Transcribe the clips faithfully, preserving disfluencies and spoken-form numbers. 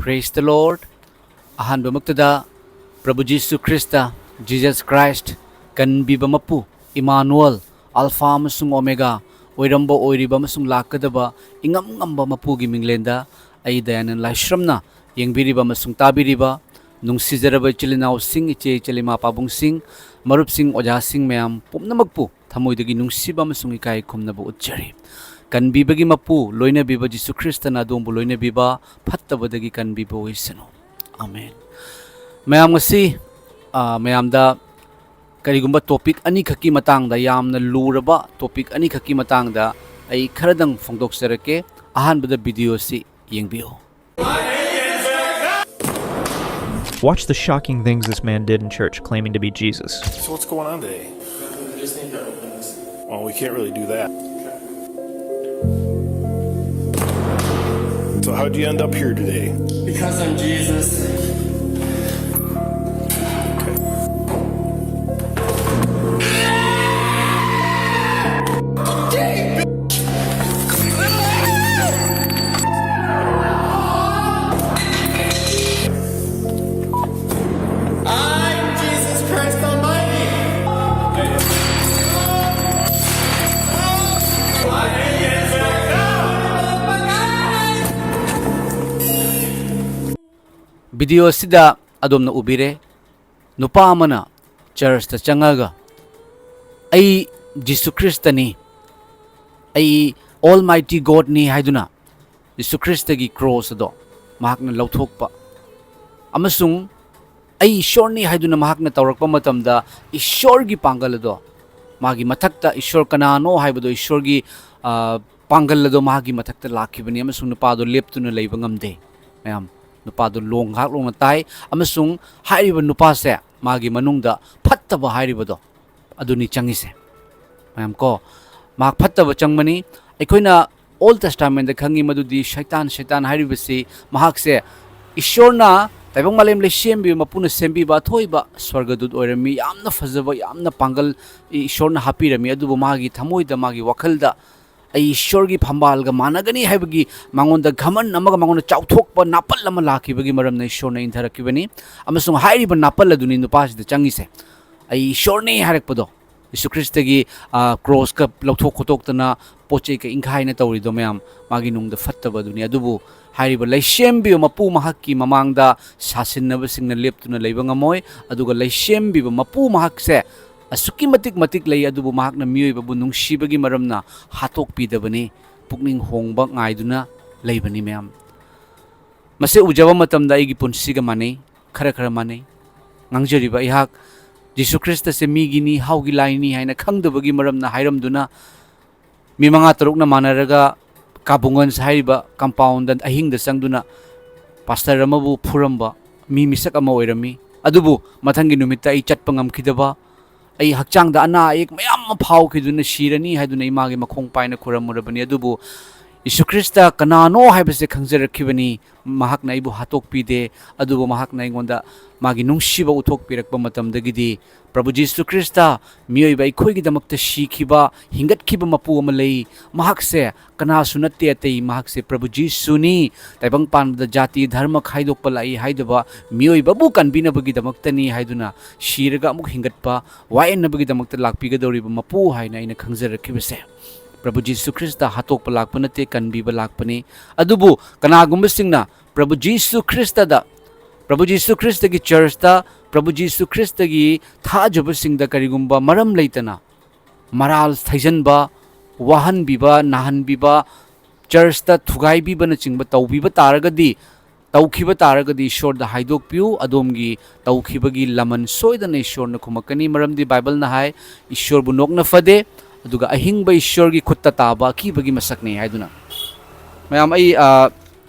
Praise the Lord. ꯑꯍꯥꯟꯕꯃꯛꯇꯗ ꯄ꯭ꯔꯚꯨ Jesus Christ, Jesus Christ, ꯀꯟꯕꯤꯕ ꯃꯄꯨ, ꯏꯃꯥꯅꯨꯑꯦꯜ, ꯑꯜꯐꯥ ꯑꯃꯁꯨꯡ ꯑꯣꯃꯦꯒꯥ, ꯑꯣꯏꯔꯝꯕ, ꯑꯣꯏꯔꯤꯕ ꯑꯃꯁꯨꯡ ꯂꯥꯛꯀꯗꯕ ꯏꯉꯝ ꯉꯝꯕ ꯃꯄꯨꯒꯤ ꯃꯤꯡꯂꯦꯟꯗ ꯑꯩ ꯗꯌꯥꯅꯟ ꯂꯥꯏꯁ꯭ꯔꯝꯅ ꯌꯦꯡꯕꯤꯔꯤꯕ ꯑꯃꯁꯨꯡ ꯇꯥꯕꯤꯔꯤꯕ ꯅꯨꯡꯁꯤꯖꯔꯕ ꯏꯆꯤꯜ ꯏꯅꯥꯎꯁꯤꯡ, ꯏꯆꯦ ꯏꯆꯜ ꯏꯃꯥ ꯄꯥꯕꯨꯡꯁꯤꯡ, ꯃꯔꯨꯞꯁꯤꯡ, ꯑꯣꯖꯥꯁꯤꯡ ꯃꯌꯥꯝ ꯄꯨꯝꯅꯃꯛꯄꯨ ꯊꯃꯣꯏꯗꯒꯤ ꯅꯨꯡꯁꯤꯕ ꯑꯃꯁꯨꯡ ꯏꯀꯥꯏ ꯈꯨꯝꯅꯕ ꯎꯠꯆꯔꯤ꯫ ꯀꯟꯕꯤꯕꯒꯤ ꯃꯄꯨ, ꯂꯣꯏꯅꯕꯤꯕ ꯖꯤꯁꯨ ꯈ꯭ꯔꯤꯁꯇꯅ ꯑꯗꯣꯝꯕꯨ ꯂꯣꯏꯅꯕꯤꯕ, ꯐꯠꯇꯕꯗꯒꯤ ꯀꯟꯕꯤꯕ ꯑꯣꯏꯁꯅꯨ꯫ ꯑꯃꯦꯟ꯫ ꯃꯌꯥꯝ, ꯉꯁꯤ, ꯑ, ꯃꯌꯥꯝꯗ ꯀꯔꯤꯒꯨꯝꯕ topic ꯑꯅꯤꯈꯛꯀꯤ ꯃꯇꯥꯡꯗ, ꯌꯥꯝꯅ ꯂꯨꯔꯕ topic ꯑꯅꯤꯈꯛꯀꯤ ꯃꯇꯥꯡꯗ ꯑꯩ ꯈꯔꯗꯪ ꯐꯣꯡꯗꯣꯛꯆꯔꯛꯀꯦ꯫ ꯑꯍꯥꯟꯕꯗ video ꯑꯁꯤ ꯌꯦꯡꯕꯤꯌꯨ꯫ Watch the shocking things this man did in church claiming to be Jesus. So what's going on today? Well, we can't really do that. So how'd you end up here today? Because I'm Jesus. I'm Jesus Christ Almighty. Video ꯑꯁꯤꯗ ꯑꯗꯣꯝꯅ ꯎꯕꯤꯔꯦ, ꯅꯨꯄꯥ ꯑꯃꯅ churchꯇ ꯆꯪꯉꯒ, "ꯑꯩ ꯖꯤꯁꯨ ꯈ꯭ꯔꯤꯁꯇꯅꯤ, ꯑꯩ Almighty Godꯅꯤ" ꯍꯥꯏꯗꯨꯅ ꯖꯤꯁꯨ ꯈ꯭ꯔꯤꯁꯇꯒꯤ cross ꯑꯗꯣ ꯃꯍꯥꯛꯅ ꯂꯧꯊꯣꯛꯄ, ꯑꯃꯁꯨꯡ "ꯑꯩ ꯏꯁꯣꯔꯅꯤ" ꯍꯥꯏꯗꯨꯅ ꯃꯍꯥꯛꯅ ꯇꯧꯔꯛꯄ ꯃꯇꯝꯗ, ꯏꯁꯣꯔꯒꯤ ꯄꯥꯡꯒꯜ ꯑꯗꯣ ꯃꯥꯒꯤ ꯃꯊꯛꯇ, ꯏꯁꯣꯔ ꯀꯅꯥꯅꯣ ꯍꯥꯏꯕꯗꯣ, ꯏꯁꯣꯔꯒꯤ, ꯑ, ꯄꯥꯡꯒꯜ ꯑꯗꯣ ꯃꯍꯥꯛꯀꯤ ꯃꯊꯛꯇ ꯂꯥꯛꯈꯤꯕꯅꯤ, ꯑꯃꯁꯨꯡ ꯅꯨꯄꯥꯗꯣ ꯂꯦꯞꯇꯨꯅ ꯂꯩꯕ ꯉꯝꯗꯦ꯫ ꯃꯌꯥꯝ, ꯅꯨꯄꯥꯗꯣ ꯂꯣꯡ ꯉꯥꯏꯍꯥꯛ ꯂꯣꯡꯅ ꯇꯥꯏ, ꯑꯃꯁꯨꯡ ꯍꯥꯏꯔꯤꯕ ꯅꯨꯄꯥꯁꯦ ꯃꯥꯒꯤ ꯃꯅꯨꯡꯗ ꯐꯠꯇꯕ ꯍꯥꯏꯔꯤꯕꯗꯣ ꯑꯗꯨꯅꯤ ꯆꯪꯉꯤꯁꯦ꯫ ꯃꯌꯥꯝ ꯀꯣ, ꯃꯍꯥꯛ ꯐꯠꯇꯕ ꯆꯪꯕꯅꯤ꯫ ꯑꯩꯈꯣꯏꯅ Old Testamentꯇ ꯈꯪꯉꯤ ꯃꯗꯨꯗꯤ ꯁꯩꯇꯥꯟ, ꯁꯩꯇꯥꯟ ꯍꯥꯏꯔꯤꯕꯁꯤ ꯃꯍꯥꯛꯁꯦ ꯏꯁꯣꯔꯅ, ꯇꯥꯏꯕꯪ ꯃꯥꯂꯦꯝ ꯂꯩꯁꯦꯝꯕꯤꯕ ꯃꯄꯨꯅ ꯁꯦꯝꯕꯤꯕ ꯑꯊꯣꯏꯕ ꯁ꯭ꯋꯔꯒꯗꯨꯠ ꯑꯣꯏꯔꯝꯃꯤ꯫ ꯌꯥꯝꯅ ꯐꯖꯕ, ꯌꯥꯝꯅ ꯄꯥꯡꯒꯜ ꯏꯁꯣꯔꯅ ꯍꯥꯞꯄꯤꯔꯝꯃꯤ꯫ ꯑꯗꯨꯕꯨ ꯃꯥꯒꯤ ꯊꯃꯣꯏꯗ, ꯃꯥꯒꯤ ꯋꯥꯈꯜꯗ ꯑꯩ ꯏꯁꯣꯔꯒꯤ ꯐꯝꯕꯥꯜꯒ ꯃꯥꯟꯅꯒꯅꯤ ꯍꯥꯏꯕꯒꯤ ꯃꯉꯣꯟꯗ ꯘꯃꯟ ꯑꯃꯒ ꯃꯉꯣꯟꯗ ꯆꯥꯎꯊꯣꯛꯄ ꯅꯥꯄꯜ ꯑꯃ ꯂꯥꯛꯈꯤꯕꯒꯤ ꯃꯔꯝꯅ ꯏꯁꯣꯔꯅ ꯏꯟꯊꯔꯛꯈꯤꯕꯅꯤ꯫ ꯑꯃꯁꯨꯡ ꯍꯥꯏꯔꯤꯕ ꯅꯥꯄꯜ ꯑꯗꯨꯅꯤ ꯅꯨꯄꯥꯁꯤꯗ ꯆꯪꯉꯤꯁꯦ꯫ "ꯑꯩ ꯏꯁꯣꯔꯅꯤ" ꯍꯥꯏꯔꯛꯄꯗꯣ, ꯌꯤꯁꯨ ꯈ꯭ꯔꯤꯁꯇꯒꯤ, ꯑ, ꯀ꯭ꯔꯣꯁꯀ ꯂꯧꯊꯣꯛ ꯈꯣꯠꯇꯣꯛꯇꯅ ꯄꯣꯠ ꯆꯩꯒ ꯏꯪꯈꯥꯏꯅ ꯇꯧꯔꯤꯗꯣ ꯃꯌꯥꯝ ꯃꯥꯒꯤ ꯅꯨꯡꯗ ꯐꯠꯇꯕ ꯑꯗꯨꯅꯤ꯫ ꯑꯗꯨꯕꯨ ꯍꯥꯏꯔꯤꯕ ꯂꯩꯁꯦꯝꯕꯤꯕ ꯃꯄꯨ ꯃꯍꯥꯛꯀꯤ ꯃꯃꯥꯡꯗ ꯁꯥꯁꯤꯟꯅꯕꯁꯤꯡꯅ ꯂꯦꯞꯇꯨꯅ ꯂꯩꯕ ꯉꯝꯃꯣꯏ꯫ ꯑꯗꯨꯒ ꯂꯩꯁꯦꯝꯕꯤꯕ ꯃꯄꯨ ꯃꯍꯥꯛꯁꯦ ꯑꯁꯨꯛꯀꯤ ꯃꯇꯤꯛ ꯃꯇꯤꯛ ꯂꯩ, ꯑꯗꯨꯕꯨ ꯃꯍꯥꯛꯅ ꯃꯤꯑꯣꯏꯕꯕꯨ ꯅꯨꯡꯁꯤꯕꯒꯤ ꯃꯔꯝꯅ ꯍꯥꯠꯇꯣꯛꯄꯤꯗꯕꯅꯤ, ꯄꯨꯛꯅꯤꯡ ꯍꯣꯡꯕ ꯉꯥꯏꯗꯨꯅ ꯂꯩꯕꯅꯤ ꯃꯌꯥꯝ꯫ ꯃꯁꯤ ꯎꯖꯕ ꯃꯇꯝꯗ ꯑꯩꯒꯤ ꯄꯨꯟꯁꯤꯒ ꯃꯥꯟꯅꯩ, ꯈꯔ ꯈꯔ ꯃꯥꯟꯅꯩ꯫ ꯉꯥꯡꯖꯔꯤꯕ ꯑꯩꯍꯥꯛ ꯖꯤꯁꯨ ꯈ꯭ꯔꯤꯁꯇꯁꯦ ꯃꯤꯒꯤꯅꯤ, ꯍꯥꯎꯒꯤ ꯂꯥꯏꯅꯤ ꯍꯥꯏꯅ ꯈꯪꯗꯕꯒꯤ ꯃꯔꯝꯅ ꯍꯥꯏꯔꯝꯗꯨꯅ, ꯃꯤ ꯃꯉꯥ ꯇꯔꯨꯛꯅ ꯃꯥꯟꯅꯔꯒ ꯀꯥꯕꯨꯡꯒꯟꯁ ꯍꯥꯏꯔꯤꯕ ꯀꯝꯄꯥꯎꯟꯗ ꯑꯍꯤꯡꯗ ꯆꯪꯗꯨꯅ ꯄꯥꯁꯇꯔ ꯑꯃꯕꯨ ꯐꯨꯔꯝꯕ ꯃꯤ ꯃꯤꯁꯛ ꯑꯃ ꯑꯣꯏꯔꯝꯃꯤ꯫ ꯑꯗꯨꯕꯨ ꯃꯊꯪꯒꯤ ꯅꯨꯃꯤꯠꯇ ꯑꯩ ꯆꯠꯄ ꯉꯝꯈꯤꯗꯕ, ꯑꯩ ꯍꯛꯆꯥꯡꯗ ꯑꯅꯥ ꯑꯌꯦꯛ ꯃꯌꯥꯝ ꯑꯃ ꯐꯥꯎꯈꯤꯗꯨꯅ ꯁꯤꯔꯅꯤ ꯍꯥꯏꯗꯨꯅ ꯏꯃꯥꯒꯤ ꯃꯈꯣꯡ ꯄꯥꯏꯅ ꯈꯨꯔꯝꯃꯨꯔꯕꯅꯤ꯫ ꯑꯗꯨꯕꯨ ꯌꯤꯁꯨ ꯈ꯭ꯔꯤꯁꯇ ꯀꯅꯥꯅꯣ ꯍꯥꯏꯕꯁꯦ ꯈꯪꯖꯔꯛꯈꯤꯕꯅꯤ꯫ ꯃꯍꯥꯛꯅ ꯑꯩꯕꯨ ꯍꯥꯠꯇꯣꯛꯄꯤꯗꯦ, ꯑꯗꯨꯕꯨ ꯃꯍꯥꯛꯅ ꯑꯩꯉꯣꯟꯗ ꯃꯥꯒꯤ ꯅꯨꯡꯁꯤꯕ ꯎꯠꯊꯣꯛꯄꯤꯔꯛꯄ ꯃꯇꯝꯗꯒꯤꯗꯤ ꯄ꯭ꯔꯚꯨ ꯖꯤꯁꯨ ꯈ꯭ꯔꯤꯁꯇ ꯃꯤꯑꯣꯏꯕ ꯑꯩꯈꯣꯏꯒꯤꯗꯃꯛꯇ ꯁꯤꯈꯤꯕ, ꯍꯤꯡꯒꯠꯈꯤꯕ ꯃꯄꯨ ꯑꯃ ꯂꯩ꯫ ꯃꯍꯥꯛꯁꯦ ꯀꯅꯥꯁꯨ ꯅꯠꯇꯦ ꯑꯇꯩ, ꯃꯍꯥꯛꯁꯦ ꯄ꯭ꯔꯚꯨ ꯖꯤꯁꯨꯅꯤ꯫ ꯇꯥꯏꯕꯪ ꯄꯥꯟꯕꯗ ꯖꯥꯇꯤ ꯙꯔꯃ ꯈꯥꯏꯗꯣꯛꯄ ꯂꯥꯛꯏ ꯍꯥꯏꯗꯕ, ꯃꯤꯑꯣꯏꯕꯕꯨ ꯀꯟꯕꯤꯅꯕꯒꯤꯗꯃꯛꯇꯅꯤ ꯍꯥꯏꯗꯨꯅ ꯁꯤꯔꯒ ꯑꯃꯨꯛ ꯍꯤꯡꯒꯠꯄ, ꯋꯥꯌꯦꯟꯅꯕꯒꯤꯗꯃꯛꯇ ꯂꯥꯛꯄꯤꯒꯗꯧꯔꯤꯕ ꯃꯄꯨ ꯍꯥꯏꯅ ꯑꯩꯅ ꯈꯪꯖꯔꯛꯈꯤꯕꯁꯦ ꯄ꯭ꯔꯚꯨ ꯖꯤꯁꯨ ꯈ꯭ꯔꯤꯁꯇ ꯍꯥꯠꯇꯣꯛꯄ ꯂꯥꯛꯄ ꯅꯠꯇꯦ, ꯀꯟꯕꯤꯕ ꯂꯥꯛꯄꯅꯤ꯫ ꯑꯗꯨꯕꯨ ꯀꯅꯥꯒꯨꯝꯕꯁꯤꯡꯅ ꯄ꯭ꯔꯚꯨ ꯖꯤꯁꯨ ꯈ꯭ꯔꯤꯁꯇꯗ, ꯄ꯭ꯔꯚꯨ ꯖꯤꯁꯨ ꯈ꯭ꯔꯤꯁꯇꯒꯤ ꯆꯔꯆꯇ, ꯄ꯭ꯔꯚꯨ ꯖꯤꯁꯨ ꯈ꯭ꯔꯤꯁꯇꯒꯤ ꯊꯥꯖꯕꯁꯤꯡꯗ ꯀꯔꯤꯒꯨꯝꯕ ꯃꯔꯝ ꯂꯩꯇꯅ ꯃꯔꯥꯜ ꯊꯩꯖꯟꯕ, ꯋꯥꯍꯟꯕꯤꯕ, ꯅꯥꯍꯟꯕꯤꯕ, ꯆꯔꯆꯇ ꯊꯨꯒꯥꯏꯕꯤꯕꯅꯆꯤꯡꯕ ꯇꯧꯕꯤꯕ ꯇꯥꯔꯒꯗꯤ, ꯇꯧꯈꯤꯕ ꯇꯥꯔꯒꯗꯤ ꯏꯁꯣꯔꯗ ꯍꯥꯏꯗꯣꯛꯄꯤꯌꯨ꯫ ꯑꯗꯣꯝꯒꯤ ꯇꯧꯈꯤꯕꯒꯤ ꯂꯃꯟ ꯁꯣꯏꯗꯅ ꯏꯁꯣꯔꯅ ꯈꯨꯝꯃꯛꯀꯅꯤ꯫ ꯃꯔꯝꯗꯤ ꯕꯥꯏꯕꯜꯅ ꯍꯥꯏ, "ꯏꯁꯣꯔꯕꯨ ꯅꯣꯛꯅ ꯐꯗꯦ, ꯑꯗꯨꯒ ꯑꯍꯤꯡꯕ ꯏꯁꯣꯔꯒꯤ ꯈꯨꯠꯇ ꯇꯥꯕ ꯑꯀꯤꯕꯒꯤ ꯃꯁꯛꯅꯤ" ꯍꯥꯏꯗꯨꯅ꯫ ꯃꯌꯥꯝ, ꯑꯩ, ꯑ,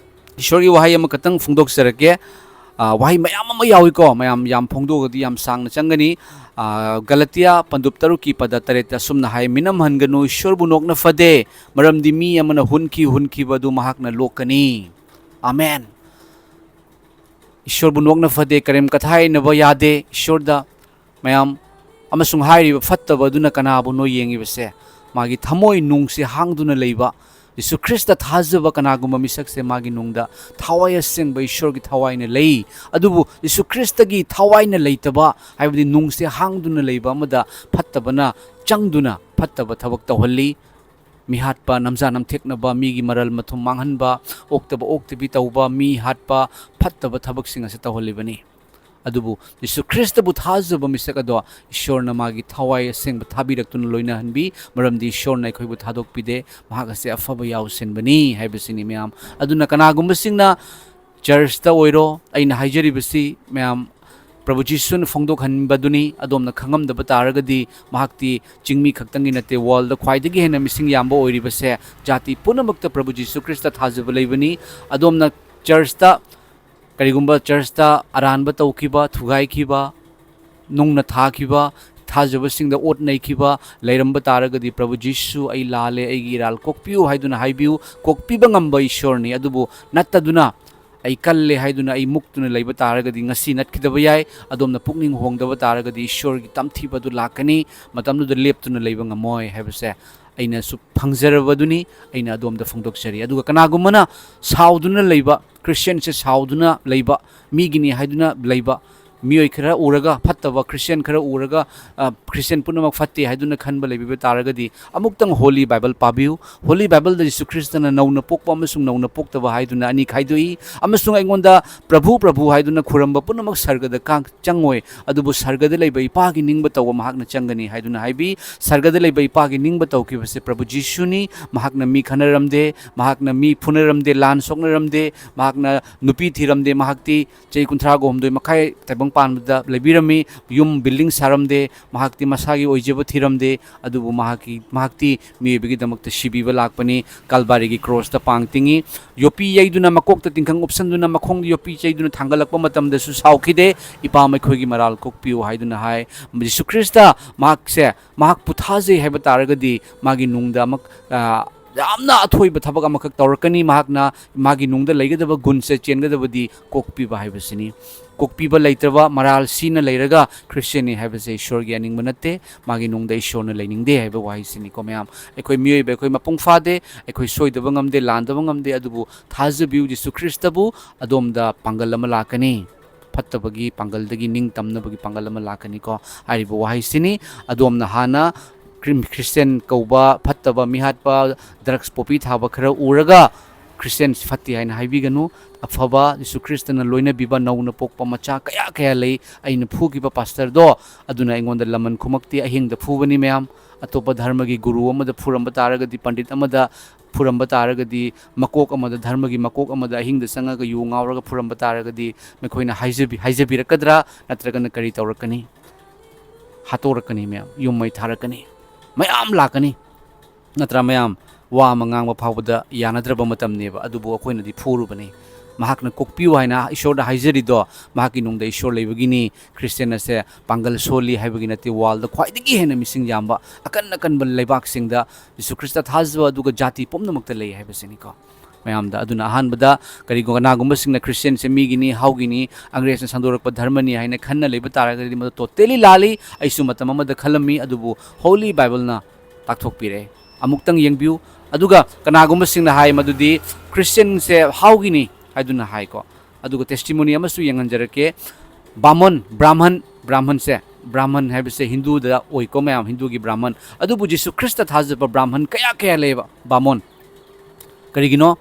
ꯏꯁꯣꯔꯒꯤ ꯋꯥꯍꯩ ꯑꯃꯈꯛꯇꯪ ꯐꯣꯡꯗꯣꯛꯆꯔꯛꯀꯦ꯫ ꯑ, ꯋꯥꯍꯩ ꯃꯌꯥꯝ ꯑꯃ ꯌꯥꯎꯏꯀꯣ, ꯃꯌꯥꯝ ꯌꯥꯝ ꯐꯣꯡꯗꯣꯛꯑꯒꯗꯤ ꯌꯥꯝ ꯁꯥꯡꯅ ꯆꯪꯒꯅꯤ꯫ ꯑ, ꯒꯂꯇꯤꯌꯥ ꯄꯟꯗꯨꯞ ꯇꯔꯨꯛꯀꯤ ꯄꯗ ꯇꯔꯦꯠꯇ ꯑꯁꯨꯝꯅ ꯍꯥꯏ, "ꯃꯤꯅꯝꯍꯟꯒꯅꯨ, ꯏꯁꯣꯔꯕꯨ ꯅꯣꯛꯅ ꯐꯗꯦ, ꯃꯔꯝꯗꯤ ꯃꯤ ꯑꯃꯅ ꯍꯨꯟꯈꯤ, ꯍꯨꯟꯈꯤꯕ ꯑꯗꯨ ꯃꯍꯥꯛꯅ ꯂꯣꯛꯀꯅꯤ"꯫ ꯑꯃꯦꯟ꯫ ꯏꯁꯣꯔꯕꯨ ꯅꯣꯛꯅ ꯐꯗꯦ, ꯀꯔꯦꯝ ꯀꯊꯥꯏꯅꯕ ꯌꯥꯗꯦ ꯏꯁꯣꯔꯗ꯫ ꯃꯌꯥꯝ, ꯑꯃꯁꯨꯡ ꯍꯥꯏꯔꯤꯕ ꯐꯠꯇꯕ ꯑꯗꯨꯅ ꯀꯅꯥꯕꯨꯅꯣ ꯌꯦꯡꯉꯤꯕꯁꯦ? ꯃꯥꯒꯤ ꯊꯃꯣꯏ ꯅꯨꯡꯁꯦ ꯍꯥꯡꯗꯨꯅ ꯂꯩꯕ, ꯖꯤꯁꯨ ꯈ꯭ꯔꯤꯁꯇ ꯊꯥꯖꯕ ꯀꯅꯥꯒꯨꯝꯕ ꯃꯤꯁꯛꯁꯦ ꯃꯥꯒꯤ ꯅꯨꯡꯗ ꯊꯋꯥꯏ ꯑꯁꯦꯡꯕ ꯏꯁꯣꯔꯒꯤ ꯊꯋꯥꯏꯅ ꯂꯩ꯫ ꯑꯗꯨꯕꯨ ꯖꯤꯁꯨ ꯈ꯭ꯔꯤꯁꯇꯒꯤ ꯊꯋꯥꯏꯅ ꯂꯩꯇꯕ, ꯍꯥꯏꯕꯗꯤ ꯅꯨꯡꯁꯦ ꯍꯥꯡꯗꯨꯅ ꯂꯩꯕ ꯑꯃꯗ ꯐꯠꯇꯕꯅ ꯆꯪꯗꯨꯅ ꯐꯠꯇꯕ ꯊꯕꯛ ꯇꯧꯍꯜꯂꯤ꯫ ꯃꯤꯍꯥꯠꯄ, ꯅꯝꯖꯥ ꯅꯝꯊꯦꯛꯅꯕ, ꯃꯤꯒꯤ ꯃꯔꯜ ꯃꯊꯨꯝ ꯃꯥꯡꯍꯟꯕ, ꯑꯣꯛꯇꯕ ꯑꯣꯛꯇꯕꯤ ꯇꯧꯕ, ꯃꯤ ꯍꯥꯠꯄ, ꯐꯠꯇꯕ ꯊꯕꯛꯁꯤꯡ ꯑꯁꯤ ꯇꯧꯍꯜꯂꯤꯕꯅꯤ꯫ ꯑꯗꯨꯕꯨ ꯖꯤꯁꯨ ꯈ꯭ꯔꯤꯁꯇꯕꯨ ꯊꯥꯖꯕ ꯃꯤꯁꯛ ꯑꯗꯣ ꯏꯁꯣꯔꯅ ꯃꯥꯒꯤ ꯊꯋꯥꯏ ꯑꯁꯦꯡꯕ ꯊꯥꯕꯤꯔꯛꯇꯨꯅ ꯂꯣꯏꯅꯍꯟꯕꯤ, ꯃꯔꯝꯗꯤ ꯏꯁꯣꯔꯅ ꯑꯩꯈꯣꯏꯕꯨ ꯊꯥꯗꯣꯛꯄꯤꯗꯦ, ꯃꯍꯥꯛ ꯑꯁꯤ ꯑꯐꯕ ꯌꯥꯎꯁꯦꯟꯕꯅꯤ ꯍꯥꯏꯕꯁꯤꯅꯤ ꯃꯌꯥꯝ꯫ ꯑꯗꯨꯅ ꯀꯅꯥꯒꯨꯝꯕꯁꯤꯡꯅ ꯆꯔꯆꯇ ꯑꯣꯏꯔꯣ, ꯑꯩꯅ ꯍꯥꯏꯖꯔꯤꯕꯁꯤ ꯃꯌꯥꯝ, ꯄ꯭ꯔꯚꯨ ꯖꯤꯁꯨꯅ ꯐꯣꯡꯗꯣꯛꯍꯟꯕꯗꯨꯅꯤ꯫ ꯑꯗꯣꯝꯅ ꯈꯪꯉꯝꯗꯕ ꯇꯥꯔꯒꯗꯤ ꯃꯍꯥꯛꯇꯤ ꯆꯤꯡꯃꯤ ꯈꯛꯇꯪꯒꯤ ꯅꯠꯇꯦ, ꯋꯥꯔꯜꯗ ꯈ꯭ꯋꯥꯏꯗꯒꯤ ꯍꯦꯟꯅ ꯃꯤꯁꯤꯡ ꯌꯥꯝꯕ ꯑꯣꯏꯔꯤꯕꯁꯦ ꯖꯥꯇꯤ ꯄꯨꯝꯅꯃꯛꯇ ꯄ꯭ꯔꯚꯨ ꯖꯤꯁꯨ ꯈ꯭ꯔꯤꯁꯇ ꯊꯥꯖꯕ ꯂꯩꯕꯅꯤ꯫ ꯑꯗꯣꯝꯅ ꯆꯔꯆꯇ, ꯀꯔꯤꯒꯨꯝꯕ ꯆꯔꯆꯇ ꯑꯔꯥꯟꯕ ꯇꯧꯈꯤꯕ, ꯊꯨꯒꯥꯏꯈꯤꯕ, ꯅꯨꯡꯅ ꯊꯥꯈꯤꯕ, ꯊꯥꯖꯕꯁꯤꯡꯗ ꯑꯣꯠ ꯅꯩꯈꯤꯕ ꯂꯩꯔꯝꯕ ꯇꯥꯔꯒꯗꯤ, "ꯄ꯭ꯔꯚꯨ ꯖꯤꯁꯨ, ꯑꯩ ꯂꯥꯜꯂꯦ, ꯑꯩꯒꯤ ꯏꯔꯥꯜ ꯀꯣꯛꯄꯤꯌꯨ" ꯍꯥꯏꯗꯨꯅ ꯍꯥꯏꯕꯤꯌꯨ꯫ ꯀꯣꯛꯄꯤꯕ ꯉꯝꯕ ꯏꯁꯣꯔꯅꯤ꯫ ꯑꯗꯨꯕꯨ ꯅꯠꯇꯗꯨꯅ, "ꯑꯩ ꯀꯜꯂꯦ" ꯍꯥꯏꯗꯨꯅ ꯑꯩ ꯃꯨꯛꯇꯨꯅ ꯂꯩꯕ ꯇꯥꯔꯒꯗꯤ ꯉꯁꯤ ꯅꯠꯈꯤꯗꯕ ꯌꯥꯏ꯫ ꯑꯗꯣꯝꯅ ꯄꯨꯛꯅꯤꯡ ꯍꯣꯡꯗꯕ ꯇꯥꯔꯒꯗꯤ ꯏꯁꯣꯔꯒꯤ ꯇꯝꯊꯤꯕ ꯑꯗꯨ ꯂꯥꯛꯀꯅꯤ꯫ ꯃꯇꯝꯗꯨꯗ ꯂꯦꯞꯇꯨꯅ ꯂꯩꯕ ꯉꯝꯃꯣꯏ ꯍꯥꯏꯕꯁꯦ ꯑꯩꯅꯁꯨ ꯐꯪꯖꯔꯕꯗꯨꯅꯤ꯫ ꯑꯩꯅ ꯑꯗꯣꯝꯗ ꯐꯣꯡꯗꯣꯛꯆꯔꯤ꯫ ꯑꯗꯨꯒ ꯀꯅꯥꯒꯨꯝꯕꯅ ꯁꯥꯎꯗꯨꯅ ꯂꯩꯕ, ꯈ꯭ꯔꯤꯁꯇꯤꯌꯥꯟꯁꯦ ꯁꯥꯎꯗꯨꯅ ꯂꯩꯕ, ꯃꯤꯒꯤꯅꯤ ꯍꯥꯏꯗꯨꯅ ꯂꯩꯕ, ꯃꯤꯑꯣꯏ ꯈꯔ ꯎꯔꯒ, ꯐꯠꯇꯕ ꯈ꯭ꯔꯤꯁꯇꯤꯌꯥꯟ ꯈꯔ ꯎꯔꯒ, ꯑ, ꯈ꯭ꯔꯤꯁꯇꯤꯌꯥꯟ ꯄꯨꯝꯅꯃꯛ ꯐꯠꯇꯦ ꯍꯥꯏꯗꯨꯅ ꯈꯟꯕ ꯂꯩꯕꯤꯕ ꯇꯥꯔꯒꯗꯤ, ꯑꯃꯨꯛꯇꯪ ꯍꯣꯂꯤ ꯕꯥꯏꯕꯜ ꯄꯥꯕꯤꯌꯨ꯫ ꯍꯣꯂꯤ ꯕꯥꯏꯕꯜꯗ ꯖꯤꯁꯨ ꯈ꯭ꯔꯤꯁꯇꯅ ꯅꯧꯅ ꯄꯣꯛꯄ ꯑꯃꯁꯨꯡ ꯅꯧꯅ ꯄꯣꯛꯇꯕ ꯍꯥꯏꯗꯨꯅ ꯑꯅꯤ ꯈꯥꯏꯗꯣꯛꯏ, ꯑꯃꯁꯨꯡ ꯑꯩꯉꯣꯟꯗ "ꯄ꯭ꯔꯚꯨ, ꯄ꯭ꯔꯚꯨ" ꯍꯥꯏꯗꯨꯅ ꯈꯨꯔꯝꯕ ꯄꯨꯝꯅꯃꯛ ꯁꯔꯒꯗ ꯀꯥꯡ-, ꯆꯪꯉꯣꯏ, ꯑꯗꯨꯕꯨ ꯁꯔꯒꯗ ꯂꯩꯕ ꯏꯄꯥꯒꯤ ꯅꯤꯡꯕ ꯇꯧꯕ ꯃꯍꯥꯛꯅ ꯆꯪꯒꯅꯤ ꯍꯥꯏꯗꯨꯅ ꯍꯥꯏꯕꯤ꯫ ꯁꯔꯒꯗ ꯂꯩꯕ ꯏꯄꯥꯒꯤ ꯅꯤꯡꯕ ꯇꯧꯈꯤꯕꯁꯦ ꯄ꯭ꯔꯚꯨ ꯖꯤꯁꯨꯅꯤ꯫ ꯃꯍꯥꯛꯅ ꯃꯤ ꯈꯠꯅꯔꯝꯗꯦ, ꯃꯍꯥꯛꯅ ꯃꯤ ꯐꯨꯅꯔꯝꯗꯦ, ꯂꯥꯟ ꯁꯣꯛꯅꯔꯝꯗꯦ, ꯃꯍꯥꯛꯅ ꯅꯨꯄꯤ ꯊꯤꯔꯝꯗꯦ, ꯃꯍꯥꯛꯇꯤ ꯆꯍꯤ ꯀꯨꯟꯊ꯭ꯔꯥꯒ ꯍꯨꯝꯗꯣꯏ ꯃꯈꯥꯏ ꯇꯥꯏꯕꯪ ꯄꯥꯟꯕꯗ ꯂꯩꯕꯤꯔꯝꯃꯤ꯫ ꯌꯨꯝ building ꯁꯥꯔꯝꯗꯦ, ꯃꯍꯥꯛꯇꯤ ꯃꯁꯥꯒꯤ ꯑꯣꯏꯖꯕ ꯊꯤꯔꯝꯗꯦ, ꯑꯗꯨꯕꯨ ꯃꯍꯥꯛꯀꯤ, ꯃꯍꯥꯛꯇꯤ ꯃꯤꯑꯣꯏꯕꯒꯤꯗꯃꯛꯇ ꯁꯤꯕꯤꯕ ꯂꯥꯛꯄꯅꯤ, ꯀꯜꯕꯥꯔꯤꯒꯤ ꯀ꯭ꯔꯣꯁꯇ ꯄꯥꯡ ꯇꯤꯡꯉꯤ꯫ ꯌꯣꯠꯄꯤ ꯌꯩꯗꯨꯅ, ꯃꯀꯣꯛꯇ ꯇꯤꯡꯈꯪ ꯎꯞꯁꯟꯗꯨꯅ, ꯃꯈꯣꯡꯗ ꯌꯣꯠꯄꯤ ꯌꯩꯗꯨꯅ ꯊꯥꯡꯒꯠꯂꯛꯄ ꯃꯇꯝꯗꯁꯨ ꯁꯥꯎꯈꯤꯗꯦ, "ꯏꯄꯥ, ꯃꯈꯣꯏꯒꯤ ꯃꯔꯥꯜ ꯀꯣꯛꯄꯤꯌꯨ" ꯍꯥꯏꯗꯨꯅ ꯍꯥꯏ꯫ ꯖꯤꯁꯨ ꯈ꯭ꯔꯤꯁꯇ ꯃꯍꯥꯛꯁꯦ, ꯃꯍꯥꯛꯄꯨ ꯊꯥꯖꯩ ꯍꯥꯏꯕ ꯇꯥꯔꯒꯗꯤ ꯃꯥꯒꯤ ꯅꯨꯡꯗ ꯑꯃꯛ-, ꯑ, ꯌꯥꯝꯅ ꯑꯊꯣꯏꯕ ꯊꯕꯛ ꯑꯃꯈꯛ ꯇꯧꯔꯛꯀꯅꯤ꯫ ꯃꯍꯥꯛꯅ ꯃꯥꯒꯤ ꯅꯨꯡꯗ ꯂꯩꯒꯗꯕ ꯒꯨꯟꯁꯦ ꯆꯦꯟꯒꯗꯕꯗꯤ ꯀꯣꯛꯄꯤꯕ ꯍꯥꯏꯕꯁꯤꯅꯤ꯫ ꯀꯣꯛꯄꯤꯕ ꯂꯩꯇ꯭ꯔꯕ, ꯃꯔꯥꯜ ꯁꯤꯅ ꯂꯩꯔꯒ ꯈ꯭ꯔꯤꯁꯇꯤꯌꯥꯟꯅꯤ ꯍꯥꯏꯕꯁꯦ ꯏꯁꯣꯔꯒꯤ ꯑꯅꯤꯡꯕ ꯅꯠꯇꯦ꯫ ꯃꯥꯒꯤ ꯅꯨꯡꯗ ꯏꯁꯣꯔꯅ ꯂꯩꯅꯤꯡꯗꯦ ꯍꯥꯏꯕ ꯋꯥꯍꯩꯁꯤꯅꯤꯀꯣ ꯃꯌꯥꯝ꯫ ꯑꯩꯈꯣꯏ ꯃꯤꯑꯣꯏꯕ, ꯑꯩꯈꯣꯏ ꯃꯄꯨꯡ ꯐꯥꯗꯦ, ꯑꯩꯈꯣꯏ ꯁꯣꯏꯗꯕ ꯉꯝꯗꯦ, ꯂꯥꯟꯗꯕ ꯉꯝꯗꯦ, ꯑꯗꯨꯕꯨ ꯊꯥꯖꯕꯤꯌꯨ ꯖꯤꯁꯨ ꯈ꯭ꯔꯤꯁꯇꯕꯨ, ꯑꯗꯣꯝꯗ ꯄꯥꯡꯒꯜ ꯑꯃ ꯂꯥꯛꯀꯅꯤ꯫ ꯐꯠꯇꯕꯒꯤ ꯄꯥꯡꯒꯜꯗꯒꯤ ꯅꯤꯡꯇꯝꯅꯕꯒꯤ ꯄꯥꯡꯒꯜ ꯑꯃ ꯂꯥꯛꯀꯅꯤꯀꯣ꯫ ꯍꯥꯏꯔꯤꯕ ꯋꯥꯍꯩꯁꯤꯅꯤ꯫ ꯑꯗꯣꯝꯅ ꯍꯥꯟꯅ ꯈ꯭ꯔꯤ-, ꯈ꯭ꯔꯤꯁꯇꯤꯌꯥꯟ ꯀꯧꯕ ꯐꯠꯇꯕ, ꯃꯤꯍꯥꯠꯄ, ꯗ꯭ꯔꯒꯁ ꯄꯣꯄꯤ ꯊꯥꯕ ꯈꯔ ꯎꯔꯒ ꯈ꯭ꯔꯤꯁꯇꯤꯌꯥꯟ ꯐꯠꯇꯦ ꯍꯥꯏꯅ ꯍꯥꯏꯕꯤꯒꯅꯨ꯫ ꯑꯐꯕ ꯖꯤꯁꯨ ꯈ꯭ꯔꯤꯁꯇꯅ ꯂꯣꯏꯅꯕꯤꯕ ꯅꯧꯅ ꯄꯣꯛꯄ ꯃꯆꯥ ꯀꯌꯥ ꯀꯌꯥ ꯂꯩ꯫ ꯑꯩꯅ ꯐꯨꯈꯤꯕ ꯄꯥꯁꯇꯔꯗꯣ, ꯑꯗꯨꯅ ꯑꯩꯉꯣꯟꯗ ꯂꯃꯟ ꯈꯨꯝꯃꯛꯇꯦ, ꯑꯍꯤꯡꯗ ꯐꯨꯕꯅꯤ ꯃꯌꯥꯝ꯫ ꯑꯇꯣꯞꯄ ꯙꯔꯃꯒꯤ ꯒꯨꯔꯨ ꯑꯃꯗ ꯐꯨꯔꯝꯕ ꯇꯥꯔꯒꯗꯤ, ꯄꯟꯗꯤꯠ ꯑꯃꯗ ꯐꯨꯔꯝꯕ ꯇꯥꯔꯒꯗꯤ, ꯃꯀꯣꯛ ꯑꯃꯗ, ꯙꯔꯃꯒꯤ ꯃꯀꯣꯛ ꯑꯃꯗ ꯑꯍꯤꯡꯗ ꯆꯪꯉꯒ ꯌꯨ ꯉꯥꯎꯔꯒ ꯐꯨꯔꯝꯕ ꯇꯥꯔꯒꯗꯤ, ꯃꯈꯣꯏꯅ ꯍꯥꯏꯖꯕꯤ-, ꯍꯥꯏꯖꯕꯤꯔꯛꯀꯗ꯭ꯔꯥ? ꯅꯠꯇ꯭ꯔꯒꯅ ꯀꯔꯤ ꯇꯧꯔꯛꯀꯅꯤ? ꯍꯥꯠꯇꯣꯔꯛꯀꯅꯤ ꯃꯌꯥꯝ, ꯌꯨꯝ ꯃꯩ ꯊꯥꯔꯛꯀꯅꯤ, ꯃꯌꯥꯝ ꯂꯥꯛꯀꯅꯤ꯫ ꯅꯠꯇ꯭ꯔꯥ ꯃꯌꯥꯝ? ꯋꯥ ꯑꯃ ꯉꯥꯡꯕ ꯐꯥꯎꯕꯗ ꯌꯥꯅꯗ꯭ꯔꯕ ꯃꯇꯝꯅꯦꯕ, ꯑꯗꯨꯕꯨ ꯑꯩꯈꯣꯏꯅꯗꯤ ꯐꯨꯔꯨꯕꯅꯤ꯫ ꯃꯍꯥꯛꯅ ꯀꯣꯛꯄꯤꯌꯨ ꯍꯥꯏꯅ ꯏꯁꯣꯔꯗ ꯍꯥꯏꯖꯔꯤꯗꯣ, ꯃꯍꯥꯛꯀꯤ ꯅꯨꯡꯗ ꯏꯁꯣꯔ ꯂꯩꯕꯒꯤꯅꯤ꯫ ꯈ꯭ꯔꯤꯁꯇꯤꯌꯥꯟ ꯑꯁꯦ ꯄꯥꯡꯒꯜ ꯁꯣꯜꯂꯤ ꯍꯥꯏꯕꯒꯤ ꯅꯠꯇꯦ, ꯋꯥꯔꯜꯗ ꯈ꯭ꯋꯥꯏꯗꯒꯤ ꯍꯦꯟꯅ ꯃꯤꯁꯤꯡ ꯌꯥꯝꯕ ꯑꯀꯟ ꯑꯀꯟꯕ ꯂꯩꯕꯥꯛꯁꯤꯡꯗ ꯖꯤꯁꯨ ꯈ꯭ꯔꯤꯁꯇ ꯊꯥꯖꯕ ꯑꯗꯨꯒ ꯖꯥꯇꯤ ꯄꯨꯝꯅꯃꯛꯇ ꯂꯩ ꯍꯥꯏꯕꯁꯤꯅꯤꯀꯣ꯫ ꯃꯌꯥꯝꯗ ꯑꯗꯨꯅ ꯑꯍꯥꯟꯕꯗ ꯀꯔꯤꯒꯨꯝꯕ ꯀꯅꯥꯒꯨꯝꯕꯁꯤꯡꯅ ꯈ꯭ꯔꯤꯁꯇꯤꯌꯥꯟꯁꯦ ꯃꯤꯒꯤꯅꯤ, ꯍꯥꯎꯒꯤꯅꯤ, ꯑꯪꯒ꯭ꯔꯦꯖꯅ ꯁꯟꯗꯣꯔꯛꯄ ꯙꯔꯃꯅꯤ ꯍꯥꯏꯅ ꯈꯟꯅ ꯂꯩꯕ ꯇꯥꯔꯒꯗꯤ ꯃꯗꯨ totally ꯂꯥꯜꯂꯤ꯫ ꯑꯩꯁꯨ ꯃꯇꯝ ꯑꯃꯗ ꯈꯜꯂꯝꯃꯤ, ꯑꯗꯨꯕꯨ ꯍꯣꯂꯤ ꯕꯥꯏꯕꯜꯅ ꯇꯥꯛꯊꯣꯛꯄꯤꯔꯦ꯫ ꯑꯃꯨꯛꯇꯪ ꯌꯦꯡꯕꯤꯌꯨ꯫ ꯑꯗꯨꯒ ꯀꯅꯥꯒꯨꯝꯕꯁꯤꯡꯅ ꯍꯥꯏ ꯃꯗꯨꯗꯤ ꯈ꯭ꯔꯤꯁꯇꯤꯌꯥꯟꯁꯦ ꯍꯥꯎꯒꯤꯅꯤ ꯍꯥꯏꯗꯨꯅ ꯍꯥꯏꯀꯣ꯫ ꯑꯗꯨꯒ testimony ꯑꯃꯁꯨ ꯌꯦꯡꯍꯟꯖꯔꯛꯀꯦ꯫ ꯕꯥꯃꯣꯟ, ꯕ꯭ꯔꯥꯍꯃꯟ, ꯕ꯭ꯔꯥꯍꯃꯟꯁꯦ, ꯕ꯭ꯔꯥꯍꯃꯟ ꯍꯥꯏꯕꯁꯦ ꯍꯤꯟꯗꯨꯗ ꯑꯣꯏꯀꯣ ꯃꯌꯥꯝ, ꯍꯤꯟꯗꯨꯒꯤ ꯕ꯭ꯔꯥꯍꯃꯟ꯫ ꯑꯗꯨꯕꯨ ꯖꯤꯁꯨ ꯈ꯭ꯔꯤꯁꯇ ꯊꯥꯖꯕ ꯕ꯭ꯔꯥꯍꯃꯟ ꯀꯌꯥ ꯀꯌꯥ ꯂꯩꯌꯦꯕ, ꯕꯥꯃꯣꯟ꯫ ꯀꯔꯤꯒꯤꯅꯣ?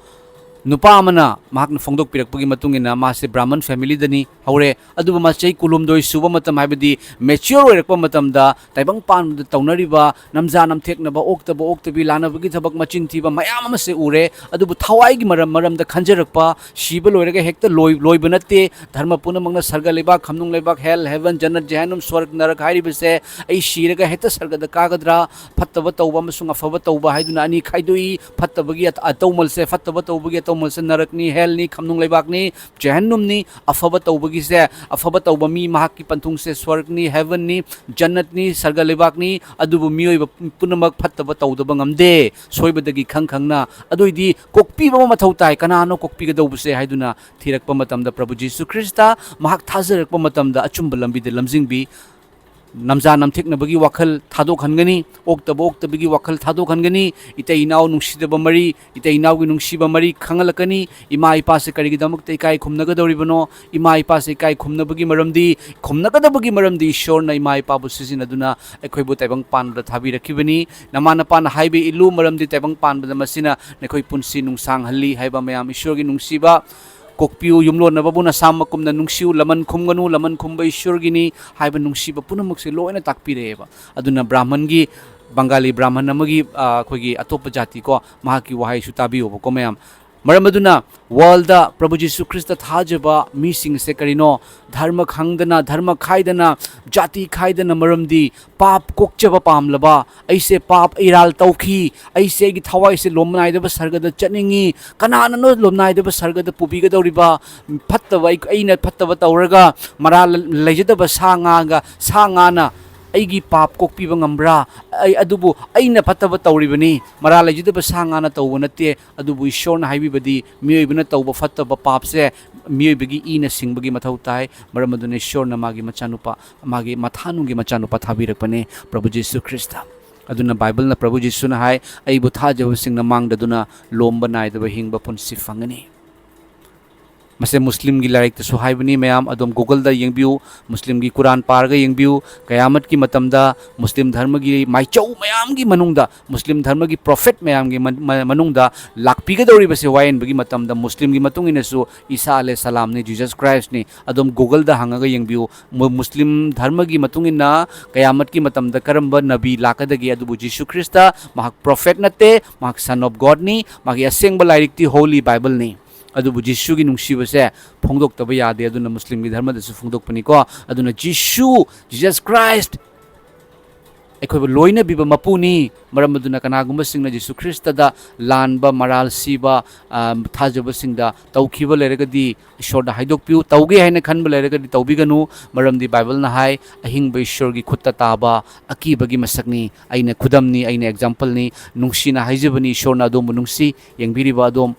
ꯅꯨꯄꯥ ꯑꯃꯅ ꯃꯍꯥꯛꯅ ꯐꯣꯡꯗꯣꯛꯄꯤꯔꯛꯄꯒꯤ ꯃꯇꯨꯡ ꯏꯟꯅ ꯃꯥꯁꯦ ꯕ꯭ꯔꯥꯍꯃꯟ familyꯗꯅꯤ ꯍꯧꯔꯦ꯫ ꯑꯗꯨꯕꯨ ꯃꯥ ꯆꯍꯤ ꯀꯨꯟꯍꯨꯝꯗꯣꯏ ꯁꯨꯕ ꯃꯇꯝ, ꯍꯥꯏꯕꯗꯤ mature ꯑꯣꯏꯔꯛꯄ ꯃꯇꯝꯗ, ꯇꯥꯏꯕꯪ ꯄꯥꯟꯕꯗ ꯇꯧꯅꯔꯤꯕ ꯅꯝꯖꯥ ꯅꯝꯊꯦꯛꯅꯕ, ꯑꯣꯛꯇꯕ ꯑꯣꯛꯇꯕꯤ, ꯂꯥꯟꯅꯕꯒꯤ ꯊꯕꯛ, ꯃꯆꯤꯟ ꯊꯤꯕ ꯃꯌꯥꯝ ꯑꯃꯁꯦ ꯎꯔꯦ꯫ ꯑꯗꯨꯕꯨ ꯊꯋꯥꯏꯒꯤ ꯃꯔꯝ, ꯃꯔꯝꯗ ꯈꯟꯖꯔꯛꯄ, ꯁꯤꯕ ꯂꯣꯏꯔꯒ ꯍꯦꯛꯇ ꯂꯣꯏ-, ꯂꯣꯏꯕ ꯅꯠꯇꯦ꯫ ꯙꯔꯃ ꯄꯨꯝꯅꯃꯛꯅ ꯁꯔꯒ ꯂꯩꯕꯥꯛ, ꯈꯝꯅꯨꯡ ꯂꯩꯕꯥꯛ, hell, heaven, ꯖꯟꯅꯠ, ꯖꯍꯟꯅꯝ, ꯁ꯭ꯋꯔꯒ, ꯅꯔꯛ ꯍꯥꯏꯔꯤꯕꯁꯦ, ꯑꯩ ꯁꯤꯔꯒ ꯍꯦꯛꯇ ꯁꯔꯒꯗ ꯀꯥꯒꯗ꯭ꯔꯥ? ꯐꯠꯇꯕ ꯇꯧꯕ ꯑꯃꯁꯨꯡ ꯑꯐꯕ ꯇꯧꯕ ꯍꯥꯏꯗꯨꯅ ꯑꯅꯤ ꯈꯥꯏꯗꯣꯛꯏ꯫ ꯐꯠꯇꯕꯒꯤ ꯑꯇ-, ꯑꯇꯧꯃꯜꯁꯦ, ꯐꯠꯇꯕ ꯇꯧꯕꯒꯤ ꯑꯇꯧ- ꯃꯁꯤ ꯅꯔꯛꯅꯤ, ꯍꯦꯜꯅꯤ, ꯈꯝꯅꯨꯡ ꯂꯩꯕꯥꯛꯅꯤ, ꯖꯍꯟꯅꯨꯝꯅꯤ꯫ ꯑꯐꯕ ꯇꯧꯕꯒꯤꯁꯦ, ꯑꯐꯕ ꯇꯧꯕ ꯃꯤ ꯃꯍꯥꯛꯀꯤ ꯄꯟꯊꯨꯡꯁꯦ ꯁ꯭ꯋꯔꯒꯅꯤ, ꯍꯦꯚꯟꯅꯤ, ꯖꯟꯅꯠꯅꯤ, ꯁꯔꯒ ꯂꯩꯕꯥꯛꯅꯤ꯫ ꯑꯗꯨꯕꯨ ꯃꯤꯑꯣꯏꯕ ꯄꯨꯝꯅꯃꯛ ꯐꯠꯇꯕ ꯇꯧꯗꯕ ꯉꯝꯗꯦ, ꯁꯣꯏꯕꯗꯒꯤ ꯈꯪ ꯈꯪꯅ꯫ ꯑꯗꯨꯏꯗꯤ ꯀꯣꯛꯄꯤꯕ ꯑꯃ ꯃꯊꯧ ꯇꯥꯏ꯫ ꯀꯅꯥꯅꯣ ꯀꯣꯛꯄꯤꯒꯗꯧꯕꯁꯦ ꯍꯥꯏꯗꯨꯅ ꯊꯤꯔꯛꯄ ꯃꯇꯝꯗ, ꯄ꯭ꯔꯚꯨ ꯖꯤꯁꯨ ꯈ꯭ꯔꯤꯁꯇ ꯃꯍꯥꯛ ꯊꯥꯖꯔꯛꯄ ꯃꯇꯝꯗ ꯑꯆꯨꯝꯕ ꯂꯝꯕꯤꯗ ꯂꯝꯖꯤꯡꯕꯤ꯫ ꯅꯝꯖꯥ ꯅꯝꯊꯦꯛꯅꯕꯒꯤ ꯋꯥꯈꯜ ꯊꯥꯗꯣꯛꯍꯟꯒꯅꯤ, ꯑꯣꯛꯇꯕ ꯑꯣꯛꯇꯕꯒꯤ ꯋꯥꯈꯜ ꯊꯥꯗꯣꯛꯍꯟꯒꯅꯤ, ꯏꯇꯩ ꯏꯅꯥꯎ ꯅꯨꯡꯁꯤꯗꯕ ꯃꯔꯤ, ꯏꯇꯩ ꯏꯅꯥꯎꯒꯤ ꯅꯨꯡꯁꯤꯕ ꯃꯔꯤ ꯈꯪꯍꯜꯂꯛꯀꯅꯤ꯫ ꯏꯃꯥ ꯏꯄꯥꯁꯦ ꯀꯔꯤꯒꯤꯗꯃꯛꯇ ꯏꯀꯥꯏ ꯈꯨꯝꯅꯒꯗꯧꯔꯤꯕꯅꯣ? ꯏꯃꯥ ꯏꯄꯥꯁꯦ ꯏꯀꯥꯏ ꯈꯨꯝꯅꯕꯒꯤ ꯃꯔꯝꯗꯤ, ꯈꯨꯝꯅꯒꯗꯕꯒꯤ ꯃꯔꯝꯗꯤ ꯏꯁꯣꯔꯅ ꯏꯃꯥ ꯏꯄꯥꯕꯨ ꯁꯤꯖꯤꯟꯅꯗꯨꯅ ꯑꯩꯈꯣꯏꯕꯨ ꯇꯥꯏꯕꯪ ꯄꯥꯟꯕꯗ ꯊꯥꯕꯤꯔꯛꯈꯤꯕꯅꯤ꯫ ꯅꯃꯥ ꯅꯄꯥꯅ ꯍꯥꯏꯕ ꯏꯜꯂꯨ, ꯃꯔꯝꯗꯤ ꯇꯥꯏꯕꯪ ꯄꯥꯟꯕꯗ ꯃꯁꯤꯅ ꯅꯈꯣꯏ ꯄꯨꯟꯁꯤ ꯅꯨꯡꯁꯥꯡꯍꯜꯂꯤ ꯍꯥꯏꯕ ꯃꯌꯥꯝ ꯏꯁꯣꯔꯒꯤ ꯅꯨꯡꯁꯤꯕ꯫ ꯀꯣꯛꯄꯤꯌꯨ, ꯌꯨꯝꯂꯣꯟꯅꯕꯕꯨ ꯅꯁꯥꯃꯛꯀꯨꯝꯅ ꯅꯨꯡꯁꯤꯌꯨ, ꯂꯃꯟ ꯈꯨꯝꯒꯅꯨ, ꯂꯃꯟ ꯈꯨꯝꯕ ꯏꯁꯣꯔꯒꯤꯅꯤ ꯍꯥꯏꯕ ꯅꯨꯡꯁꯤꯕ ꯄꯨꯝꯅꯃꯛꯁꯦ ꯂꯣꯏꯅ ꯇꯥꯛꯄꯤꯔꯛꯑꯦꯕ꯫ ꯑꯗꯨꯅ ꯕ꯭ꯔꯥꯍꯃꯟꯒꯤ, ꯕꯪꯒꯥꯂꯤ ꯕ꯭ꯔꯥꯍꯃꯟ ꯑꯃꯒꯤ, ꯑ, ꯑꯩꯈꯣꯏꯒꯤ ꯑꯇꯣꯞꯄ ꯖꯥꯇꯤ ꯀꯣ, ꯃꯍꯥꯛꯀꯤ ꯋꯥꯍꯩꯁꯨ ꯇꯥꯕꯤꯌꯣꯕꯀꯣ ꯃꯌꯥꯝ꯫ ꯃꯔꯝ ꯑꯗꯨꯅ ꯋꯥꯔꯜꯗ ꯄ꯭ꯔꯚꯨ ꯖꯤꯁꯨ ꯈ꯭ꯔꯤꯁꯇ ꯊꯥꯖꯕ ꯃꯤꯁꯤꯡꯁꯦ ꯀꯔꯤꯅꯣ? ꯙꯔꯃ ꯈꯪꯗꯅ, ꯙꯔꯃ ꯈꯥꯏꯗꯅ, ꯖꯥꯇꯤ ꯈꯥꯏꯗꯅ, ꯃꯔꯝꯗꯤ ꯄꯥꯞ ꯀꯣꯛꯆꯕ ꯄꯥꯝꯂꯕ, ꯑꯩꯁꯦ ꯄꯥꯞ ꯏꯔꯥꯜ ꯇꯧꯈꯤ, ꯑꯩꯁꯦ ꯑꯩꯒꯤ ꯊꯋꯥꯏꯁꯦ ꯂꯣꯝ ꯅꯥꯏꯗꯕ ꯁꯔꯒꯗ ꯆꯠꯅꯤꯡꯉꯤ꯫ ꯀꯅꯥꯅꯅꯣ ꯂꯣꯝ ꯅꯥꯏꯗꯕ ꯁꯔꯒꯗ ꯄꯨꯕꯤꯒꯗꯧꯔꯤꯕ? ꯐꯠꯇꯕ, ꯑꯩ-, ꯑꯩꯅ ꯐꯠꯇꯕ ꯇꯧꯔꯒ ꯃꯔꯥꯜ ꯂꯩꯖꯗꯕ ꯁꯥ ꯉꯥꯒ, ꯁꯥ ꯉꯥꯅ ꯑꯩꯒꯤ ꯄꯥꯞ ꯀꯣꯛꯄꯤꯕ ꯉꯝꯕ꯭ꯔꯥ? ꯑꯩ, ꯑꯗꯨꯕꯨ ꯑꯩꯅ ꯐꯠꯇꯕ ꯇꯧꯔꯤꯕꯅꯤ, ꯃꯔꯥꯜ ꯂꯩꯖꯗꯕ ꯁꯥ ꯉꯥꯅ ꯇꯧꯕ ꯅꯠꯇꯦ꯫ ꯑꯗꯨꯕꯨ ꯏꯁꯣꯔꯅ ꯍꯥꯏꯕꯤꯕꯗꯤ ꯃꯤꯑꯣꯏꯕꯅ ꯇꯧꯕ ꯐꯠꯇꯕ ꯄꯥꯞꯁꯦ ꯃꯤꯑꯣꯏꯕꯒꯤ ꯏꯅ ꯁꯤꯡꯕꯒꯤ ꯃꯊꯧ ꯇꯥꯏ꯫ ꯃꯔꯝ ꯑꯗꯨꯅ ꯏꯁꯣꯔꯅ ꯃꯥꯒꯤ ꯃꯆꯥꯅꯨꯄꯥ, ꯃꯥꯒꯤ ꯃꯊꯥꯅꯨꯡꯒꯤ ꯃꯆꯥꯅꯨꯄꯥ ꯊꯥꯕꯤꯔꯛꯄꯅꯦ, ꯄ꯭ꯔꯚꯨ ꯖꯤꯁꯨ ꯈ꯭ꯔꯤꯁꯇ꯫ ꯑꯗꯨꯅ ꯕꯥꯏꯕꯜꯅ, ꯄ꯭ꯔꯚꯨ ꯖꯤꯁꯨꯅ ꯍꯥꯏ, "ꯑꯩꯕꯨ ꯊꯥꯖꯕꯁꯤꯡꯅ ꯃꯥꯡꯗꯗꯨꯅ ꯂꯣꯝꯕ ꯅꯥꯏꯗꯕ ꯍꯤꯡꯕ ꯄꯨꯟꯁꯤ ꯐꯪꯒꯅꯤ"꯫ ꯃꯁꯦ ꯃꯨꯁꯂꯤꯝꯒꯤ ꯂꯥꯏꯔꯤꯛꯇꯁꯨ ꯍꯥꯏꯕꯅꯤ ꯃꯌꯥꯝ, ꯑꯗꯨꯝ Google-ꯗ ꯌꯦꯡꯕꯤꯌꯨ, ꯃꯨꯁꯂꯤꯝꯒꯤ ꯀꯨꯔꯥꯟ ꯄꯥꯔꯒ ꯌꯦꯡꯕꯤꯌꯨ꯫ ꯀꯌꯥꯃꯠꯀꯤ ꯃꯇꯝꯗ ꯃꯨꯁꯂꯤꯝ ꯙꯔꯃꯒꯤ ꯃꯥꯏꯆꯧ ꯃꯌꯥꯝꯒꯤ ꯃꯅꯨꯡꯗ, ꯃꯨꯁꯂꯤꯝ ꯙꯔꯃꯒꯤ ꯄ꯭ꯔꯣꯐꯦꯠ ꯃꯌꯥꯝꯒꯤ ꯃꯟ-, ꯃ-, ꯃꯅꯨꯡꯗ ꯂꯥꯛꯄꯤꯒꯗꯧꯔꯤꯕꯁꯦ ꯋꯥꯌꯦꯟꯕꯒꯤ ꯃꯇꯝꯗ ꯃꯨꯁꯂꯤꯝꯒꯤ ꯃꯇꯨꯡ ꯏꯟꯅꯁꯨ ꯏꯁꯥ ꯑꯂꯦ ꯁꯂꯥꯝꯅꯤ, ꯖꯤꯖꯁ ꯈ꯭ꯔꯥꯏꯁꯅꯤ꯫ ꯑꯗꯨꯝ Google-ꯗ ꯍꯪꯉꯒ ꯌꯦꯡꯕꯤꯌꯨ꯫ ꯃꯨ-, ꯃꯨꯁꯂꯤꯝ ꯙꯔꯃꯒꯤ ꯃꯇꯨꯡ ꯏꯟꯅ ꯀꯌꯥꯃꯠꯀꯤ ꯃꯇꯝꯗ ꯀꯔꯝꯕ ꯅꯕꯤ ꯂꯥꯛꯀꯗꯒꯦ? ꯑꯗꯨꯕꯨ ꯖꯤꯁꯨ ꯈ꯭ꯔꯤꯁꯇ ꯃꯍꯥꯛ ꯄ꯭ꯔꯣꯐꯦꯠ ꯅꯠꯇꯦ, ꯃꯍꯥꯛ Son of God-ꯅꯤ, ꯃꯥꯒꯤ ꯑꯁꯦꯡꯕ ꯂꯥꯏꯔꯤꯛꯇꯤ Holy Bible-ꯅꯤ꯫ ꯑꯗꯨꯕꯨ ꯖꯤꯁꯨꯒꯤ ꯅꯨꯡꯁꯤꯕꯁꯦ ꯐꯣꯡꯗꯣꯛꯇꯕ ꯌꯥꯗꯦ, ꯑꯗꯨꯅ ꯃꯨꯁꯂꯤꯝꯒꯤ ꯙꯔꯃꯗꯁꯨ ꯐꯣꯡꯗꯣꯛꯄꯅꯤꯀꯣ꯫ ꯑꯗꯨꯅ ꯖꯤꯁꯨ, Jesus Christ, ꯑꯩꯈꯣꯏꯕꯨ ꯂꯣꯏꯅꯕꯤꯕ ꯃꯄꯨꯅꯤ꯫ ꯃꯔꯝ ꯑꯗꯨꯅ ꯀꯅꯥꯒꯨꯝꯕꯁꯤꯡꯅ ꯖꯤꯁꯨ ꯈ꯭ꯔꯤꯁꯇꯗ ꯂꯥꯟꯕ, ꯃꯔꯥꯜ ꯁꯤꯕ, ꯑ, ꯊꯥꯖꯕꯁꯤꯡꯗ ꯇꯧꯈꯤꯕ ꯂꯩꯔꯒꯗꯤ ꯏꯁꯣꯔꯗ ꯍꯥꯏꯗꯣꯛꯄꯤꯌꯨ꯫ ꯇꯧꯒꯦ ꯍꯥꯏꯅ ꯈꯟꯕ ꯂꯩꯔꯒꯗꯤ ꯇꯧꯕꯤꯒꯅꯨ꯫ ꯃꯔꯝꯗꯤ ꯕꯥꯏꯕꯜꯅ ꯍꯥꯏ, "ꯑꯍꯤꯡꯕ ꯏꯁꯣꯔꯒꯤ ꯈꯨꯠꯇ ꯇꯥꯕ ꯑꯀꯤꯕꯒꯤ ꯃꯁꯛꯅꯤ"꯫ ꯑꯩꯅ ꯈꯨꯗꯝꯅꯤ, ꯑꯩꯅ ꯑꯦꯛꯖꯥꯝꯄꯜꯅꯤ꯫ ꯅꯨꯡꯁꯤꯅ ꯍꯥꯏꯖꯕꯅꯤ, ꯏꯁꯣꯔꯅ ꯑꯗꯣꯝꯕꯨ ꯅꯨꯡꯁꯤ꯫ ꯌꯦꯡꯕꯤꯔꯤꯕ ꯑꯗꯣꯝ,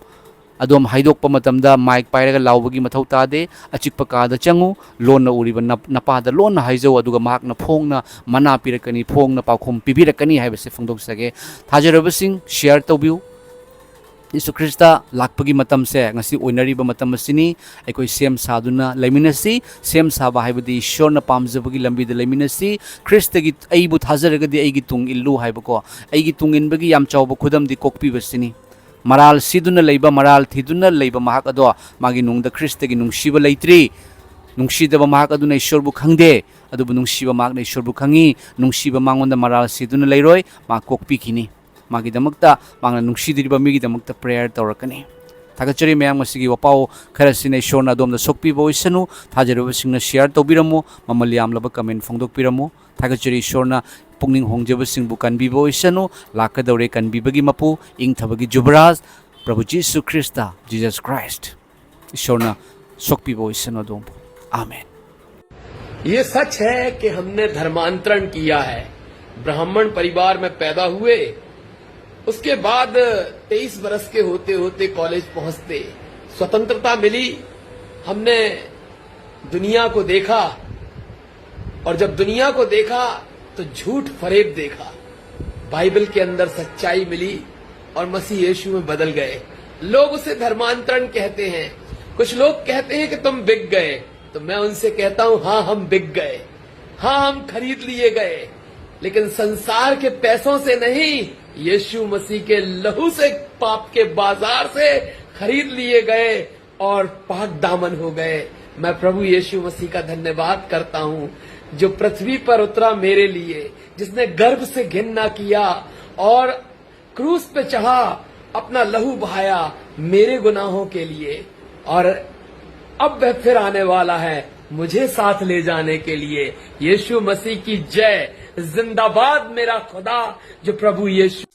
ꯑꯗꯣꯝ ꯍꯥꯏꯗꯣꯛꯄ ꯃꯇꯝꯗ ꯃꯥꯏꯛ ꯄꯥꯏꯔꯒ ꯂꯥꯎꯕꯒꯤ ꯃꯊꯧ ꯇꯥꯗꯦ꯫ ꯑꯆꯤꯛꯄ ꯀꯥꯗ ꯆꯪꯉꯨ, ꯂꯣꯟꯅ ꯎꯔꯤꯕ ꯅꯞ-, ꯅꯄꯥꯗ ꯂꯣꯟꯅ ꯍꯥꯏꯖꯧ, ꯑꯗꯨꯒ ꯃꯍꯥꯛꯅ ꯐꯣꯡꯅ ꯃꯅꯥ ꯄꯤꯔꯛꯀꯅꯤ, ꯐꯣꯡꯅ ꯄꯥꯎꯈꯨꯝ ꯄꯤꯕꯤꯔꯛꯀꯅꯤ ꯍꯥꯏꯕꯁꯦ ꯐꯣꯡꯗꯣꯛꯆꯒꯦ꯫ ꯊꯥꯖꯔꯕꯁꯤꯡ, ꯁꯤꯌꯔ ꯇꯧꯕꯤꯌꯨ꯫ ꯌꯤꯁꯨ ꯈ꯭ꯔꯤꯁꯇ ꯂꯥꯛꯄꯒꯤ ꯃꯇꯝꯁꯦ ꯉꯁꯤ ꯑꯣꯏꯅꯔꯤꯕ ꯃꯇꯝ ꯑꯁꯤꯅꯤ꯫ ꯑꯩꯈꯣꯏ ꯁꯦꯝ ꯁꯥꯗꯨꯅ ꯂꯩꯃꯤꯟꯅꯁꯤ꯫ ꯁꯦꯝ ꯁꯥꯕ ꯍꯥꯏꯕꯗꯤ ꯏꯁꯣꯔꯅ ꯄꯥꯝꯖꯕꯒꯤ ꯂꯝꯕꯤꯗ ꯂꯩꯃꯤꯟꯅꯁꯤ꯫ ꯈ꯭ꯔꯤꯁꯇꯒꯤ, "ꯑꯩꯕꯨ ꯊꯥꯖꯔꯒꯗꯤ ꯑꯩꯒꯤ ꯇꯨꯡ ꯏꯜꯂꯨ" ꯍꯥꯏꯕꯀꯣ꯫ ꯑꯩꯒꯤ ꯇꯨꯡ ꯏꯟꯕꯒꯤ ꯌꯥꯝ ꯆꯥꯎꯕ ꯈꯨꯗꯝꯗꯤ ꯀꯣꯛꯄꯤꯕꯁꯤꯅꯤ꯫ ꯃꯔꯥꯜ ꯁꯤꯗꯨꯅ ꯂꯩꯕ, ꯃꯔꯥꯜ ꯊꯤꯗꯨꯅ ꯂꯩꯕ ꯃꯍꯥꯛ ꯑꯗꯣ ꯃꯥꯒꯤ ꯅꯨꯡꯗ ꯈ꯭ꯔꯤꯁꯇꯒꯤ ꯅꯨꯡꯁꯤꯕ ꯂꯩꯇ꯭ꯔꯤ꯫ ꯅꯨꯡꯁꯤꯗꯕ ꯃꯍꯥꯛ ꯑꯗꯨꯅ ꯏꯁꯣꯔꯕꯨ ꯈꯪꯗꯦ, ꯑꯗꯨꯕꯨ ꯅꯨꯡꯁꯤꯕ ꯃꯍꯥꯛꯅ ꯏꯁꯣꯔꯕꯨ ꯈꯪꯉꯤ꯫ ꯅꯨꯡꯁꯤꯕ ꯃꯉꯣꯟꯗ ꯃꯔꯥꯜ ꯁꯤꯗꯨꯅ ꯂꯩꯔꯣꯏ, ꯃꯥ ꯀꯣꯛꯄꯤꯈꯤꯅꯤ꯫ ꯃꯥꯒꯤꯗꯃꯛꯇ, ꯃꯥꯅ ꯅꯨꯡꯁꯤꯗ꯭ꯔꯤꯕ ꯃꯤꯒꯤꯗꯃꯛꯇ ꯄ꯭ꯔꯦꯌꯔ ꯇꯧꯔꯛꯀꯅꯤ꯫ ꯊꯥꯒꯠꯆꯔꯤ ꯃꯌꯥꯝ, ꯉꯁꯤꯒꯤ ꯋꯥꯄꯥꯎ ꯈꯔꯁꯤꯅ ꯏꯁꯣꯔꯅ ꯑꯗꯣꯝꯗ ꯁꯣꯛꯄꯤꯕ ꯑꯣꯏꯁꯅꯨ꯫ ꯊꯥꯖꯔꯕꯁꯤꯡꯅ ꯁꯤꯌꯔ ꯇꯧꯕꯤꯔꯝꯃꯨ, ꯃꯃꯜ ꯌꯥꯝꯂꯕ ꯀꯃꯦꯟ ꯐꯣꯡꯗꯣꯛꯄꯤꯔꯝꯃꯨ꯫ ꯊꯥꯒꯠꯆꯔꯤ, ꯏꯁꯣꯔꯅ ꯄꯨꯛꯅꯤꯡ ꯍꯣꯡꯖꯕꯁꯤꯡꯕꯨ ꯀꯟꯕꯤꯕ ꯑꯣꯏꯁꯅꯨ꯫ ꯂꯥꯛꯀꯗꯧꯔꯦ ꯀꯟꯕꯤꯕꯒꯤ ꯃꯄꯨ, ꯏꯪꯊꯕꯒꯤ ꯖꯨꯕꯔꯥꯖ, ꯄ꯭ꯔꯚꯨ ꯖꯤꯁꯨ ꯈ꯭ꯔꯤꯁꯇ, Jesus Christ꯫ ꯏꯁꯣꯔꯅ ꯁꯣꯛꯄꯤꯕ ꯑꯣꯏꯁꯅꯨ ꯑꯗꯣꯝꯕꯨ꯫ ꯑꯥꯃꯦꯟ꯫ ये सच है कि हमने धर्मांतरण किया है, ब्राह्मण परिवार में पैदा हुए, उसके बाद तेईस बरस के होते होते कॉलेज पहुंचते स्वतंत्रता मिली। हमने दुनिया को देखा, और जब दुनिया को देखा तो झूठ फरेब देखा। बाइबल के अंदर सच्चाई मिली और मसीह यीशु में बदल गए। लोग उसे धर्मांतरण कहते हैं। कुछ लोग कहते हैं कि तुम बिक गए, तो मैं उनसे कहता हूं, हां, हम बिक गए। हां, हम खरीद लिए गए, लेकिन संसार के पैसों से नहीं, यीशु मसीह के लहू से, पाप के बाजार से खरीद लिए गए और पाक दामन हो गए। मैं प्रभु यीशु मसीह का धन्यवाद करता हूं, जो पृथ्वी पर उतरा मेरे लिए, जिसने गर्भ से घिन ना किया और क्रूस पे चढ़ा, अपना लहू बहाया मेरे गुनाहों के लिए। और अब वह फिर आने वाला है मुझे साथ ले जाने के लिए। यीशु मसीह की जय। जिंदाबाद मेरा खुदा, जो प्रभु यीशु।